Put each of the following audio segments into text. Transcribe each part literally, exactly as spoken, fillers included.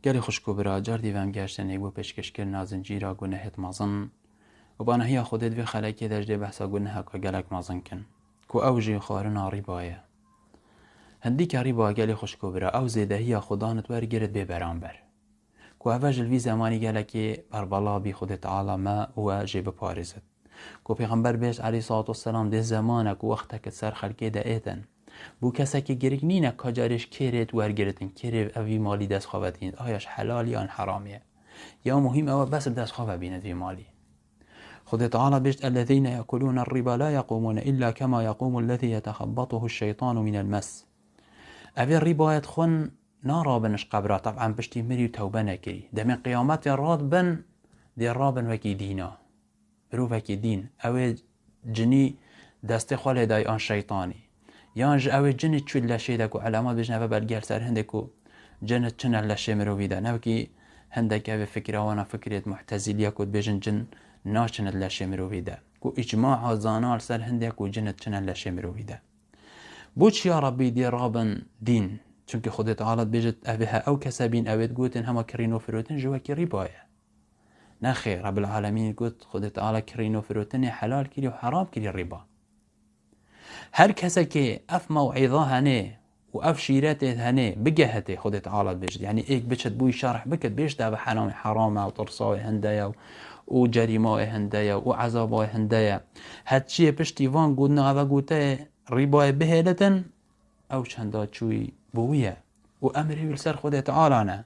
Gelê xwişk û bira, cardî ve em geştenê bo pêşkêşkirina zincîra gunehêt mezin û bi anahiya Xwedê di vê xelekê de ji dê behsa guneheka gelek mezin kin, ku ew jî xwarina rîba ye. Hindîka rîba, gelê xwişk û bira, ew zêdehiya Xudan it wergirit bê beramber. Ku eve ji li vî zemanî gelekê berbela bî, Xwedê Teala me û we jê biparêzit. Ku Pêxember bêjt, aleyhissalatu vesselam, dê zemanek û wextek di ser xelkê de êtin. Bo kesekî giring nîne ka carê ji kê rê wergiritin, kê rê ev vî malî dest xwe vedînit, aya ji helal yan heramî ye. Ya muhîm ew e bes bi dest xwe vebînit vî malî. Xwedê Teala bêjt, ellezîne yekulûne rîba la yeqûmûne îlla kema yeqûmû lezî yetehabbatûhu şeytanu minel mes. Evê rîbayet xwin narabin ji qebra, teb'en piştî mirî û tewbe nekirî. Demê qiyametê radibin, dê rabin wekî dîna. Mirovekî dîn, ew ê cinî destê xwe lê dayî an şeytanî. Yan ji ew ê cinî çû leşê de, ku elema dibêjin eve belge li ser hindê ku cin çine leşê mirovî de. Ne wekî hindek ev ê fikra wana fikrêt mu'tezilî ye ku dibêjin cin naçine leşê mirovî de. Ku îcma a zana li ser hindê ku cin çine leşê mirovî de. Bo çi ya Rebbî dê rabin dîn? Çimkî Xwedê Teala dibêjit, ev ê he ew kese bîn, ew ê digotin hema kirîn û firotin ji wekî rîba ye. Nexêr, Rebbil Alemîn got, Xwedê Teala kirîn û firotinê helal kirî û heram kirî rîba. Her kesekê ev mew'îza henê û ev şîretê henê bigehitê, Xwedê Teala dibêjit. Yanî êk biçit bo wî şerh bikit, bêjit ev heramê heram e û tirsa wê hinde ye û, û cerîma wê hinde ye û ezaba wê hinde ye. Her çiyê piştî van gotina eve goteyê rîbayê bihêlitin, ew çenda çûyî bi wî ye û emrê wî li ser Xwedê Teala ne.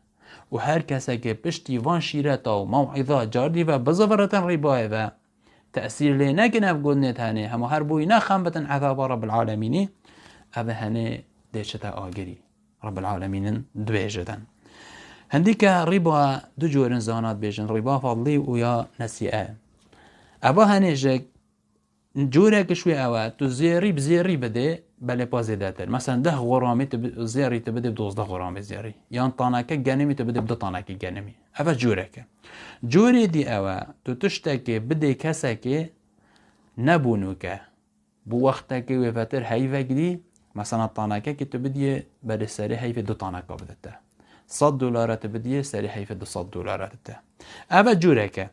Û her kesekê piştî van şîreta û mew'îza cardî ve biziviritin rîbayê ve, tesîr lê nekin ev gotinê tenê, hema her boyî nexembitin ezaba Rebbil Alemînî, ev henê dê çite agirî. Rebbil Alemînin dibêjidin. Hindîke rîba du corin zana dibêjin, rîba fadlî û ya nesîe. Eva henê ji Corek ji wê ew e, tu zêrî bi zêrî bidê, belê pa zêdetir. Mesela deh xiramî tu bi-, zêrî tu bidê bi dozdeh xiramê zêrî. Yan taneke genimî tu bidê bi du tanekî genimî. Ev e corek e. Corê dî ew e, tu tiştekê bidê kesekê ne bo nûke. Bo wextekê wê vetir heyvek dî, mesela tanekekê tu bidiyê, belê serê heyvê du taneka bidite. Sed dolara tu bidiyê, serê heyvê du sed dolara dite. Ev e cureke.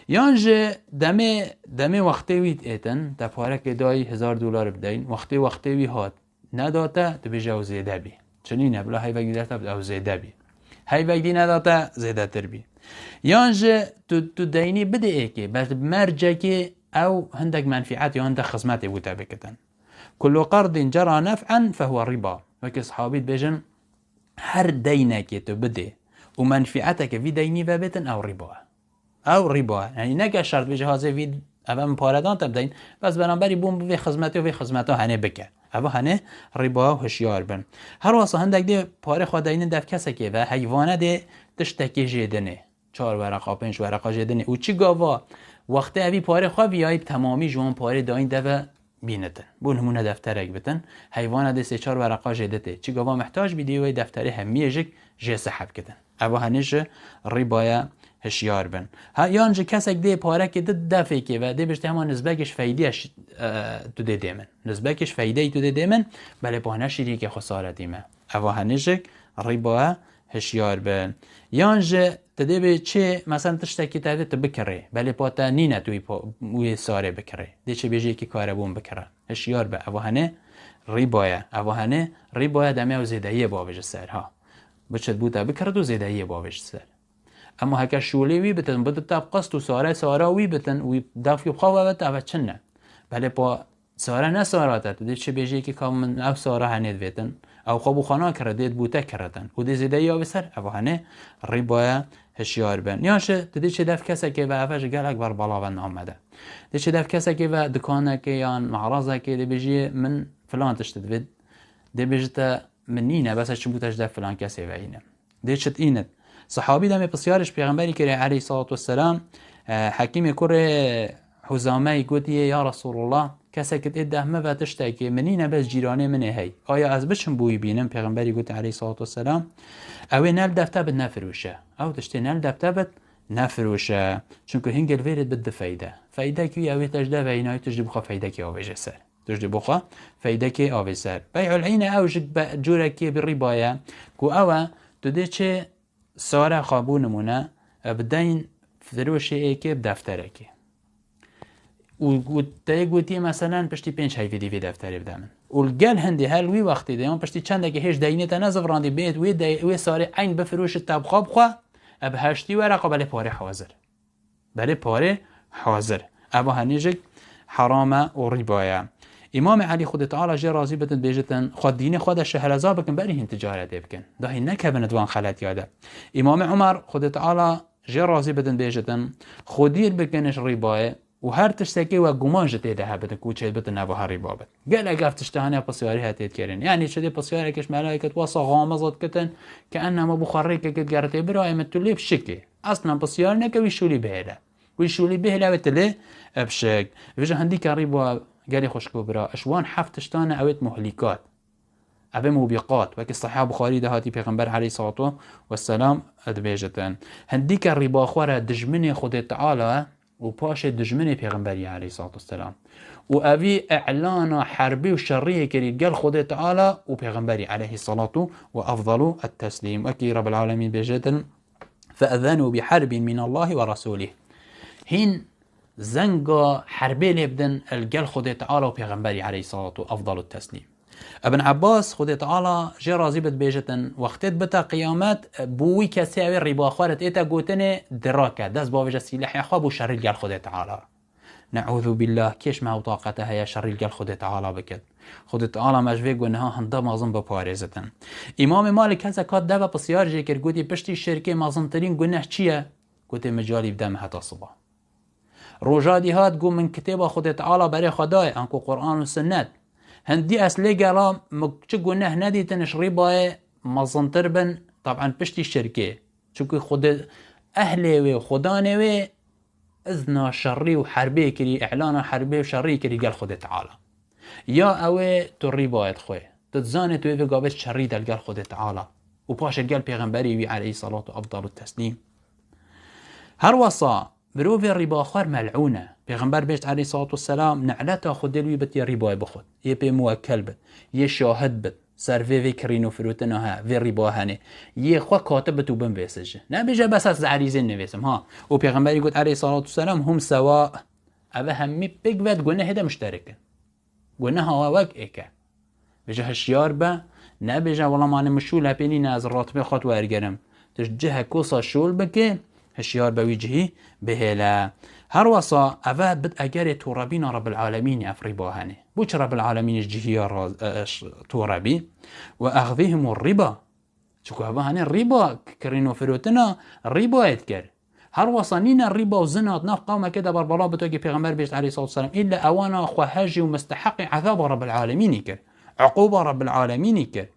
Yan ji demê, demê wextê wî êtin, te parekê dayî hezar dolar bideyin, wextê, wextê wî hat, nedate, tu bêje ew zêde bî. Çi nîne, bila heyvek dî derte bide, ew zêde bî. Heyvek dî nedate, zêdetir bî. Yan ji tu, tu deynî bidê êkê, bes bi mercekê ew hindek menfîet ya hindek xizmetê bo te bikitin. Kullu qerdin cera nef'en fehuwe riba. Wekî sahabî dibêjin, her deynekê tu bidê û menfîeteke vî deynî vebêtin, ew riba ye. Ew riba ye. Yanî neke şert bêje, hazê vî, eve min pare dan te bideyin, bes beramberî bûn bi vê xizmetê û vê xizmeta henê bike. Eva henê riba ye û hişyar bin. Her wesa hindek dê parê xwe deynin dev kesekê ve, heyvane dê tiştekê jê dinê. Çar wereqa, pênc wereqa jê dinê. Û çi gava wextê evî parê xwe viyayî bi temamî ji wan parê dayîn deve bînitin. Bo nimûne defterek bitin. Heyvana dê sê çar wereqa jê ditê. Çi gava mihtac bî dê wê defterê hemiyê jik jê seheb kitin. Eva henê ji rîbaya hişyar bin. Ha, yan ji kesek dê parekê di defêkê ve, dê biştê hema nizbekê ji feydî e, tu dê dê min. Nizbekê ji feydeyî tu dê dê min, belê pa ne şirîkê xwesaretî me. Eva henê jik rîba hişyar bin. Yan ji tu dê bê çê, mesela tiştekî te dê tu bikirê. Belê pa te nîne tu wî pa-, wî sarê bikirê. Dê çê bêjê yekî karebûn bikire. Hişyar be. Eva henê rîba ye. Eva henê rîba ye demê ew zêdeyiyê bavêje ser ha. Biçit bû te bikire tu zêdeyiyê bavêje ser. Ema heke şûlê wî bitin, bidit te bi qist û sare sara wî bitin, wî def wî bi xwe ve bit, eve çin ne. Belê pa Sare ne sara te, tu dê çi bêjî yekî ka min ev sara henê divêtin. Ew xwe bo xwe nakire, dê bo te kiretin. Û dê zêdeyî avê ser, ev henê rîbaya hişyar bin. Yan jî tu dê çi dev kesekê ve, eve ji gelek ber bala ve namede. Dê çi dev kesekê ve dikanekê yan mağrazekê dê bêjî min filan tişt divêt. Dê bêjî te min nîne, bes ez çim bo te ji dev filan kesê ve îne. Dê çit înit. Sahabî demê pisyarê ji Pêxemberî kirê aleyhissalatu vesselam, e, Hekîmê kurê Huzameyî gotiye, ya Resulullah, kesek ê deh min ve tiştekê min nîne, bes cîranê min ê hey. Aya ez biçim bo wî bînim? Pêxemberî gotiye aleyhissalatu vesselam, ew ê ne li def te bit ne firoşe. Ew tiştê ne li def te bit ne firoşe. Çunku hingê li vêrê bit di feyde. Feydek wî ew ê te ji dev heyna, tu jî bi xwe feydekê avêje ser. Tu jî bo xwe feydekê avê ser. Bey'ul îne ew jî be-, curekê bi rîba ye ku ew e, tu dê çê sare xwe bû nimûne, e, bideyîn firoşê êkê bi defterekê. Û got, te yê gotiye, meselen, piştî pênc heyvî dî vê defterê bide min. Û li gel hindê her li wî wextê de, yan piştî çendekê hêj deynê te nezivirandî, bêt wê dey-, wê sarê eyn bifiroşit te bi xwe bi xwe, e, bi heştî were xwe belê parê hazir. Belê parê hazir. Eva henî jik heram e û rîba ye. Îmamê Elî, Xwedê Teala jê razî bitin, bêjitin, xwe dînê xwe de şehreza bikin, berî hîn ticaretê bikin. Da hîn nekevin di wan xeletiya de. Îmamê Umar, Xwedê Teala jê razî bitin, bêjitin, xwedîr bikin ji rîbayê û her tiştekê we guman ji tê de hebidin ku çêbitin, neva her rîba bit. Gelek ev tişte hene pisyarî hetê dikirin. Yanî çi dê pisyareke ji melayeke wesa xamizet kitin, ke ennema bû xwe rêkeke digeritê, birayê min tu lê bişikê. Eslen pisyar neke wî şûlî bihêle. Wî şûlî bihêle wê tu lê bişik. Vêca hindîka rîba gelê xwişk û bira, ji wan heft tiştan e ewêt muhlîkat. Evê mûbîqat, wekî Sahih Buxarî de hatî Pêxember aleyhissalatu vesselam dibêjitin. Hindîka rîbaxwar e dijminê Xwedê Teala û paşê dijminê Pêxemberî aleyhissalatu vesselam. Û evî îlana herbî û şerriyê kirî gel Xwedê Teala û Pêxemberî aleyhissalatu ve efdalu et-teslîm. Wekî Rabbil Alemîn bêjitin, "Fe'zenu bi harbin min Allahi ve Rasulih." Hîn zenga herbê lê bidin el gel Xwedê Teala û Pêxemberî aleyhissalatu ve efdalu teslîm. Ibn Abbas, Xwedê Teala jê razî bit, bêjitin, wextê dibite qiyamet, bo wî kesê ewê rîbaxwar it ête gotinê dirake, dest bavêje sîlehê xwe bû şerî gel Xwedê Teala. Neûzubîllah, kê ji me ew taqete heye şerî gel Xwedê Teala bikit? Xwedê Teala me ji vê guneha hinde mezin biparêzitin. Îmamê Malik kesek hat deve pisyar jê kir, gotî, piştî şirkê mezintirîn guneh çi ye? Gotê, micalî bide min heta siba. Roja dî hat, got, min kitêba Xwedê Teala berê xwe dayê, anku Quran û Sunnet. Hindî ez lê gela min çi guneh nedîtin ji rîbayê mezintir bin, taban piştî şirkê. Çunku Xwedê, ehlê wê, xudanê wê, izna şerî û herbê kirî, îlana herbê û şerî kirî gel Xwedê Teala. Ya ew ê tu rîbayê dixwê, tu dizanê tu ê vê gavê şerî del gel Xwedê Teala û paşê gel Pêxemberî wî aleyhissalatu efdalu teslîm. Her wesa mirovê rîbaxwar mel'ûn e. Pêxember bêjt aleyhissalatu vesselam, ne'leta Xwedê li wî bit yê rîbayê bixwit, yê pê muwekkel bit, yê şahid bit. Ser vê, vê kirîn û firotina he, vê rîba henê. Yê xwe katib bit û binvêsit jî. Nebêje bes ez di erîzê nivêsim, ha. Û Pêxemberî got aleyhissalatu vesselam, "Hum sewa." Eve hemî pêk ve di gunehê de muşterik in. Guneha we wek êk e. Bêje hişyar be, nebêje, "Wela mane min şûl hepê nîne, ez ratibê xwe wergerim." Tu ji cihek wisa şûl bikê, hişyar be wî cihî bihêle. Her wesa eve bit egerê torebîna Rabbil Alemînê ev rîba henê. Bo çi Rabbil Alemînê ji cihî ya raz-, e, e, ş-, torebî? "Ve axzihim riba." Çunku heva henê rîba, kirîn û firotina rîbayê dikir. Her wesa nîne rîba û zina di nav qewmekê de berbela bit, wekî Pêxember bêjt aleyhissalatu vesselam, îlle ewana xwe hejî û misteheqî ezaba Rabbil Alemînê kir. Eqûba Rabbil Alemînê kir.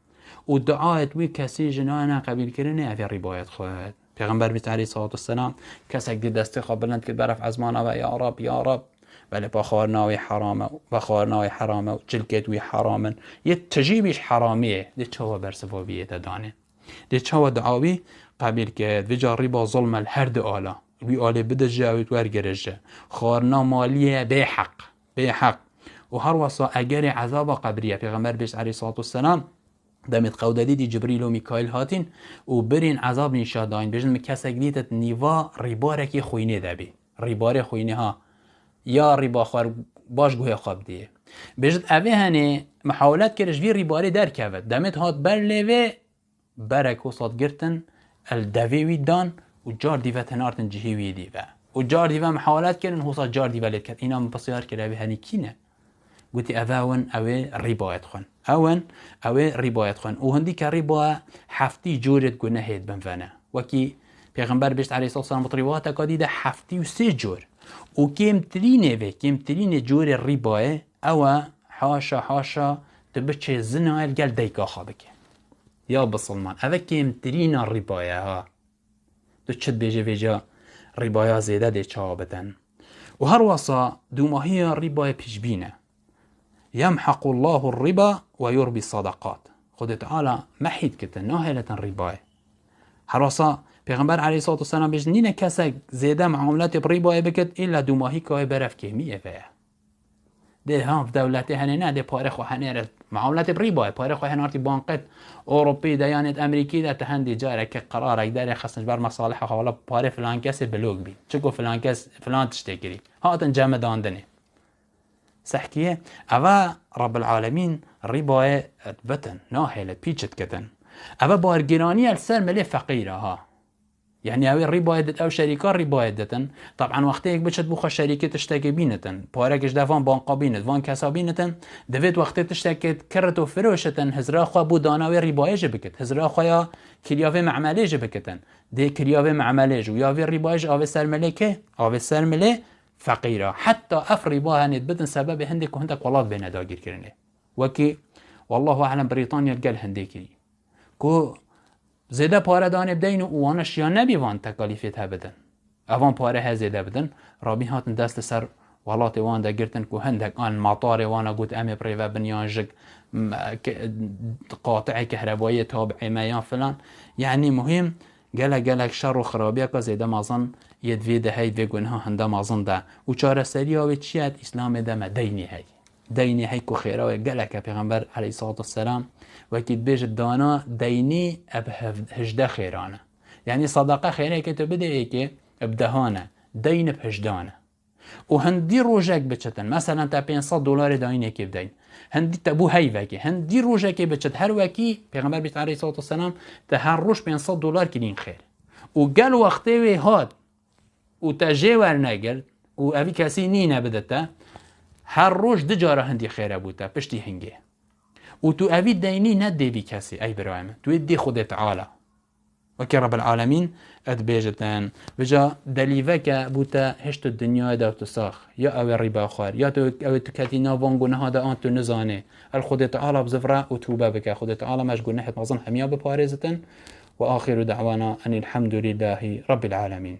Û duayê wî kesî ji nayene qebîlkirinê evê rîbayê dixwet. Pêxember bêjt aleyhissalatu vesselam, kesek dî destê xwe bilind kir beref ezmana ve, "Ya Rab, ya Rab." Belê pa xwarina wî heram e, vexwarina wî heram e û çilkêt wî heram in. Yê tijî wî ji heramiyê, dê çawa bersiva wî yê te danê? Dê çawa dua wî qebîl kir? Vêca rîba zulm e li her du ala. Wî alê bide ji ew ê wergere ji. Xwarina maliyê bêheq, bêheq. Û her wesa egerê ezaba qebrî ye. Pêxember bêjt aleyhissalatu vesselam, demê qewde dîtî Cibrîl û Mîkaîl hatîn û birîn ezab nîşa dayîn. Bêjin, min kesek dîtit nîva rîbarekî xwînê de bî. Rîbarê xwînê ha. Ya rîba xwe baş guhê xwe bidiyê. Bêjit, evê henê mihawelet kir ji vî rîbarê derkevit. Demê hat ber lê vê berek wisa girtin, el devê wî dan û car dî ve tenartin cihê wî dî ve. Û car dî ve mihawelet kirin, wisa car dî ve lê diket. Îna min pisyar kir, evê henî kî ne? Gotî, "Ev ew in, ew ê rîbayê dixwin. Ew in, ew ê rîbayê dixwin." Û hindî ke rîba heftî corê di gunehê di bin ve ne. Wekî Pêxember bêjt aleyhissalatu vesselam, bi riwayeteka dî de heftî û sê cor. Û kêmtirînê vê, kêmtirînê corê rîbayê, ew e, haşa, haşa, tu biçê zinayê li gel dayika xwe bikê. Ya bisilman, ev e kêmtirîna rîbayê ha. Tu çi dibêjê vêca rîbaya zêde dê çawa bidin? Û her wasa dûmahiya rîbayê pîşbîn e. "Yemhequllahu riba ve yurbi sadaqat." Xwedê Teala mehî dikitin, nahêletin rîbayê. Her wasa Pêxember aleyhissalatu vesselam bêjt, nîne kesek zêde muameletê bi rîbayê bikit, îlla dûmahîka wê beref kêmiyê ve ye. Dê ha dewletê henê ne, dê parê xwe henê re muamelatê bi rîba ye, parê xwe henartî bankê Ewropî de yanê Amerîkî de, te hendî careke qerarek derê xistin ji ber mesaliha xwe, wela parê filan kesê bilok bî. Çiko filan kes filan tiştê kirî. Hatin cemidandinê. Sehkiye, eva Rabbil Alemîn rîbayê et bitin, nahêle pîç et kitin. Eva bargiraniye li ser milê feqîra ha. Yani ew ê rîbayê dit, ew şerîka rîbayê ditin. Taban wextê yek biçit bû xwe şerîkê tiştekê bînitin. Parek ji devan banka bînit, van kesa bînitin. Divêt wextê tiştekê kirit û firoşitin, hizra xwe bû dana wê rîbayê jî bikit. Hizra xwe ya kiriya vê memelê jî bikitin. Dê kiriya vê memelê jî û ya vê rîbayê jî avê ser milê kê? Avê ser milê feqîra. Heta ev rîba henê bitin sebebê hindê ku hindek welat bêne dagîrkirinê. Wekî, wallahu alem, Brîtanya gel hindê kirî. Ku zêde pare danê bideyne û wana şiya nebî van tekalîfê te bidin. Evan pare he zêde bidin, rabî hatin dest li ser welatê wan de girtin ku hindek an matarê wana got em ê bi rê ve bin yan jik, m-, ke-, qati'ê kehrebayiyê tabi'ê me yan filan. Yani muhîm, gelek gelek şer û xirabiyeke zêde mezin yê di vê de hey, vê guneha hinde mezin de. Û çareseriya wê çi ye? Di Îslamê de me deynê hey. Deynê hey ku xêra wê gelek e, Pêxember aleyhissalatu vesselam wekî dibêje dana deynî eb hev-, hejde xêran e. Yani sadaqa xêrekê tu bidê êkê eb dehan e, deyn eb hejdan e. Û hindî rojek biçitin, meselen te pênc sed dolarê dayîn êkê bideyn. Hindî te bû heyvekê, hindî rojekê biçit her wekî, Pêxember bîst aleyhissalatu vesselam te her roj pênc sed dolar kirîn xêr. Û gel wextê wê hat û te jê wernegirt û evî kesî nîne bide te, her roj du cara hindî xêre bû te, piştî hingê. Û tu evî deynî nedê vî kesî, ey birayê min. Tu ê dê Xwedê Teala. Wekî Rebbil Alemîn et bêjitin. Vêca delîveke bû te hişt û dinyayê de tu sax. Ya ew ê rîba xwar, ya tu ew ê tu ketî nav van guneha de an tu nizanê. El Xwedê Teala bi zivre û tûbe bike. Xwedê Teala me ji gunehê mezin hemiya biparêzitin. Ve axiru da'wana enîl hemdulîllahî Rebbil Alemîn.